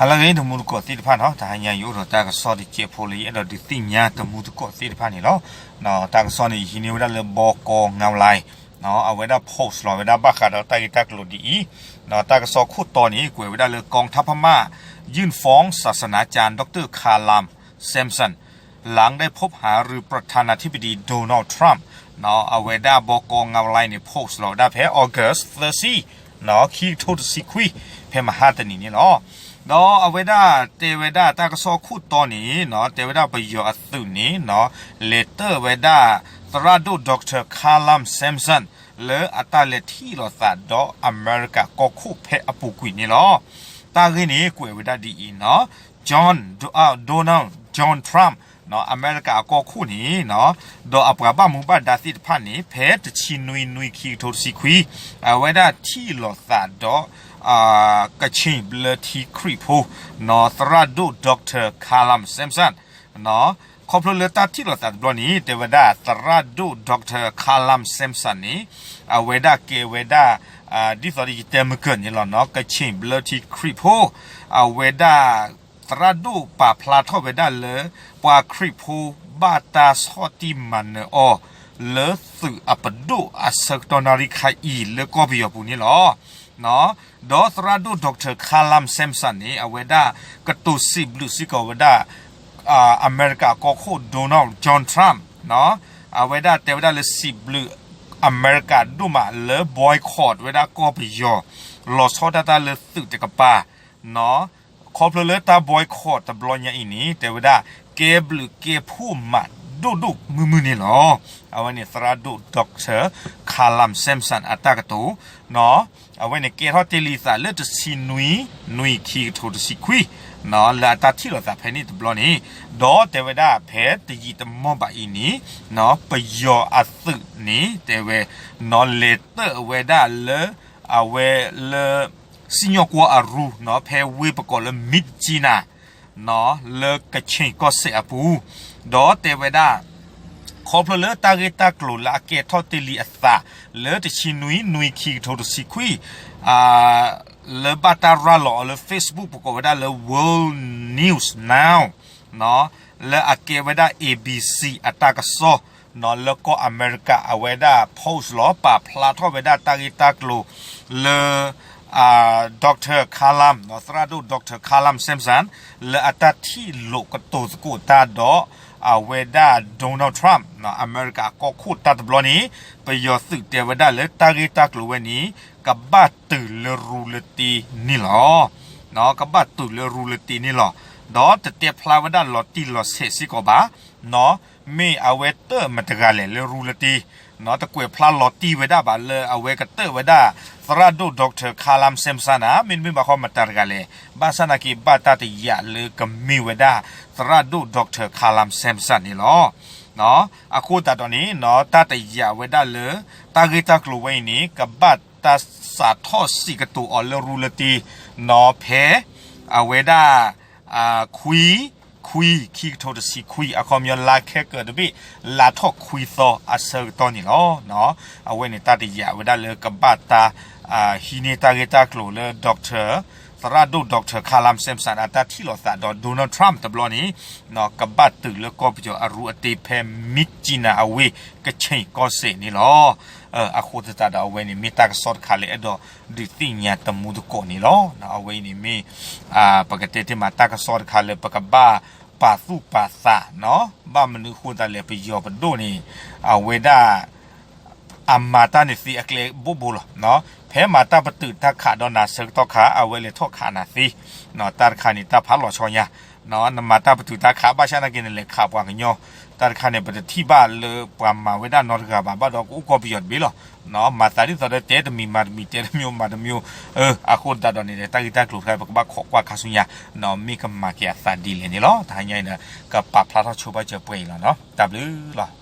ဟါလၢအဂ့ၤ တမူတကိးသ့ၣ်တဖၣ်နီၤ, တဟါညါယအိၣ်ဒီးတၢ်ကစီၣ်တစဲးဖိလၢယအဲၣ်ဒိးဒုးသ့ၣ်ညါတမူတကိးသ့ၣ်တဖၣ်န့ၣ်လီၤ. တၢ်ကစီၣ်န့ၣ် ယဟံးန့ၢ်ဝဲဒၣ်လၢ ဘီကီ ငါးလါ အဝဲဒၣ် post လီၤဝဲဒၣ်ဘၣ်ဃးဒီးတၢ်ဂ့ၢ်တၢ်ကျိၤဒ်အံၤ, တၢ်ကစီၣ်ခိၣ်တီန့ၣ် ကွဲးဝဲဒၣ်လၢ กองทัพพม่ายื่นฟ้องศาสนาจารย์ดอกเตอร์ คาลัม แซมสัน หลังได้พบหารือประธานาธิบดีโดนัลด์ทรัมป์ အဝဲဒၣ် ဘီကီ ငါးလါ န့ၣ် post လီၤဝဲဒၣ်ဖဲ August သၢဆံ ခံကထိတဆံခွံ ဖဲမဟါတနံၤန့ၣ်လီၤ. ဒီးအဝဲဒၣ်တဲဝဲဒၣ်တၢ်ကစီၣ်ခိၣ်တီန့ၣ် တဲဝဲဒၣ်ပယီၤအသုးန့ၣ် လဲၤတၢၢ်ဝဲဒၣ် သရၣ်ဒိၣ် Doctor Khalam Samson လၢအတၢ်လဲၤထံၣ်လိာ်သးဒီးအမဲရကၤကီၢ်ခိၣ်ဖဲအပူၤကွံာ်န့ၣ်လီၤ. တၢ်ဂ့ၢ်န့ၣ်ကွဲးဝဲဒၣ်ဒ်အံၤနီၤ, John, Donald John Trump အမဲရကၤအကီၢ်ခိၣ်န့ၣ် ဒီးအပှၤဘၣ်မူဘၣ်ဒါသ့ၣ်တဖၣ်န့ၣ် ဖဲတဆံနွံ နွံ ခံကထိတဆံခွံ အဝဲဒၣ်ထံၣ်လိာ်သးဒီး ကခ့ၣ်ဘျၢထံခရံာ်ဖိ သရၣ်ဒိၣ် Doctor Khalam Samson ခီဖျိလၢတၢ်ထံၣ်လိာ်သးတဘျီန့ၣ် တဲဝဲဒၣ်သရၣ်ဒိၣ် Doctor Khalam Samson န့ၣ် အဝဲဒၣ်ကဲဝဲဒၣ် ဒ်သိးဒီးယတဲမုၢ်ကၢၢ်န့ၣ်လီၤနီၤ, ကခ့ၣ်ဘျၢထံခရံာ်ဖိ အဝဲဒၣ် သရၣ်ဒိၣ်ပာ်ဖျါထီၣ်ဝဲဒၣ်လၢ ပှၤခရံာ်ဖိဘၣ်တၢ်ဆီၣ်တံၢ်မၤနၢၤအီၤ လၢသုးအပဒိၣ်အဆၢကတီၢ်နၣ်ရံၣ်ခါအံၤလၢကီၢ်ပယီၤပူၤန့ၣ်လီၤ. ဒီးသရၣ်ဒိၣ် Doctor Khalam Samson န့ၣ် အဝဲဒၣ်ကတိၤစံးဘျုးစ့ၢ်ကီးဝဲဒၣ် အမဲရကၤကီၢ်ခိၣ် Donald John Trump အဝဲဒၣ်တဲဝဲဒၣ်လၢစံးဘျုးအမဲရကၤဒိၣ်မးလၢ boycott ဝဲဒၣ်ကီၢ်ပယီၤ လီၤဆီဒၣ်တၢ်လၢသုးတကပၤ ခီဖျိလၢတၢ် boycott တဘျီညါအံၤန့ၣ် တဲဝဲဒၣ် ကဲဘျုးကဲဖှိၣ်မးဒိၣ်ဒိၣ်မုၢ်မုၢ်န့ၣ်လီၤ. အဝဲန့ၣ်သရၣ်ဒိၣ် Doctor Khalam Samson အတၢ်ကတိၤ အဝဲန့ၣ်ကဲထီၣ်တ့ၢ်လံသးလၢတဆံနွံ နွံ ခံကထိတဆံခွံ လၢအတၢ်ထံၣ်လိာ်သးဖဲန့ၣ်တဘျီန့ၣ် ဒီးတဲဝဲဒၣ်ဖဲတယံာ်တမီၢ်ဘၣ်အံၤန့ၣ် ပယီၤအသုးန့ၣ် တဲဝဲ လဲၤတၢၢ်ဝဲဒၣ်လၢ အဝဲလၢ စံၣ်ညီၣ်ကွီၢ်အရူ ဖဲဝ့ၢ်ပကိးလၢ Myitkyina လၢကခ့ၣ်ကီၢ်စဲၣ်အပူၤ ဒီးတဲဝဲဒၣ် ခီဖျိလၢတၢ်ဂ့ၢ်တၢ်ကျိၤလၢအကဲထီၣ်တ့ၢ်လံအသး လၢတဆံနွံ နွံ ခံကထိတဆံခွံ လၢဘၣ်တၢ်ရၤလီၤအီၤလၢ Facebook ပကိးဝဲဒၣ်လၢ World News Now လၢအကဲဝဲဒၣ် A B C အတၢ်ကစီၣ် လၢကီၢ်အမဲရကၤ အဝဲဒၣ် post လီၤ ပာ်ဖျါထီၣ်ဝဲဒၣ်တၢ်ဂ့ၢ်တၢ်ကျိၤလၢ Doctor Khalam သရၣ်ဒိၣ် Doctor Khalam Samson လၢအတၢ်ထံၣ်လိာ်ကတိၤသကိးတၢ်ဒီး အဝဲဒၣ် Donald Trump အမဲရကၤအကီၢ်ခိၣ်တၢ်တဘျီန့ၣ် ပယီၤသုးတဲဝဲဒၣ်လၢတၢ်ဂ့ၢ်တၢ်ကျိၤဝဲန့ၣ် ကဘၣ်တုၤလၢရူလၢတ့န့ၣ်လီၤ. ကဘၣ်တုၤလၢရူလၢတ့န့ၣ်လီၤ. ဒီးတတဲဖျါဝဲဒၣ်လီၤတံၢ်လီၤဆဲးစ့ၢ်ကီးဘၣ် မ့ၢ်အဝဲတၢၢ်မတၤတဂၤလဲၣ်လၢရူလၢတ့ တကွဲးဖျါလီၤတံၢ်ဝဲဒၣ်ဘၣ်လၢအဝဲကတၢၢ်ဝဲဒၣ် သရၣ်ဒိၣ် Doctor Khalam Samson ဧါ, မ့တမ့ၢ်ဘၣ်ဃီမတၤတဂၤလဲၣ်, ဘၣ်ဆၣ်နာ်က့ဘၣ်တၢ်တယာ်လၢကမ့ၢ်ဝဲဒၣ် သရၣ်ဒိၣ် Doctor Khalam Samson န့ၣ်လီၤ. အဃိသတးဒီးန့ၣ် တၢ်တယာ်ဝဲဒၣ်လၢ တၢ်ဂ့ၢ်တၢ်ကျိၤဝဲအံၤန့ၣ် ကဘၣ်တၢ်စးထီၣ်စံးကတိၤအီၤလၢရူလၢတ့ ဖဲ အဝဲဒၣ် ခွံ ခွံ ခံကထိတဆံခွံ အခီပညီလါခဲကၢၤတဘ့ၣ် လါထီၣ်ခွံသီအဆၢကတီၢ်န့ၣ်လီၤ. အဝဲန့ၣ်တၢ်တယာ်ဝဲဒၣ်လၢကဘၣ်တၢ် ဟံးန့ၢ်တၢ်ဂ့ၢ်တၢ်ကျိၤလၢ Doctor သရၣ်ဒိၣ် Doctor Khalam Samson အတၢ်ထံၣ်လိာ်သးဒီး Donald Trump တဘျီန့ၣ် ကဘၣ်တုၤလၢကီၢ်ပယီၤအရူအတ့ဖဲ Myitkyina အဝ့ၢ် ကခ့ၣ်ကီၢ်စဲၣ်န့ၣ်လီၤ. အဃိသတးဒီးအဝဲန့ၣ်မ့ၢ်တၢ်ကစီၣ်တခါလၢအဲၣ်ဒိးဒုးသ့ၣ်ညါတမူသကိးန့ၣ်လီၤ. အဝဲအံၤန့ၣ်မ့ၢ် ပကတဲတ့ၢ်မးတၢ်ကစီၣ်တခါလၢပကဘၣ်ပာ်သူၣ်ပာ်သး, ဘၣ်မနုၤအဃိသတးလဲၣ် ပယီၤပဒိၣ်န့ၣ် အဝဲဒၣ် အမၤတၢ်န့ၣ်သ့အကျဲဘိၣ်ဘိလီၤ. ဖဲမၤတၢ်ပတုာ်တၢ်ခးဒီးနၤဆၢကတီၢ်ခါ အဝဲလဲၤထီၣ်ခးနၤသ့, တၢ်တခါန့ၣ် တၢ်ဖးလီၤဆီညါ, နမၤတၢ်ပတုာ်တၢ်ခး ဘၣ်ဆၣ်နာ်က့နလဲၤခးပှၤကညီ, တၢ်တခါန့ၣ် ပတထံၣ်ဘၣ်လၢပှၤမၤဝဲဒၣ်နီတဂၤဘၣ်, ဘၣ်ဒီးကအိၣ်ကီၢ်ပယီၤတဘ့ၣ်လီၤ. မၤသးဒ်သိးဒီးတဲတမံၤမၤတမံၤ တဲတမံၤမၤတမံၤ, အဃိသတးဒီးန့ၣ် တၢ်ဂ့ၢ်တၢ်ကျိၤတခါပကဘၣ်ခိးကွၢ်ခါဆူညါ, မ့ၢ်ကမၤက့ၤအသးဒ်လဲၣ်န့ၣ်လီၤ. တဟါညါအံၤန့ၣ် ကပာ်ဖျါထီၣ်ဆိပာ်စၢၤပှဲၤအံၤလီၤ. တၢ်ဘျုးလီၤ.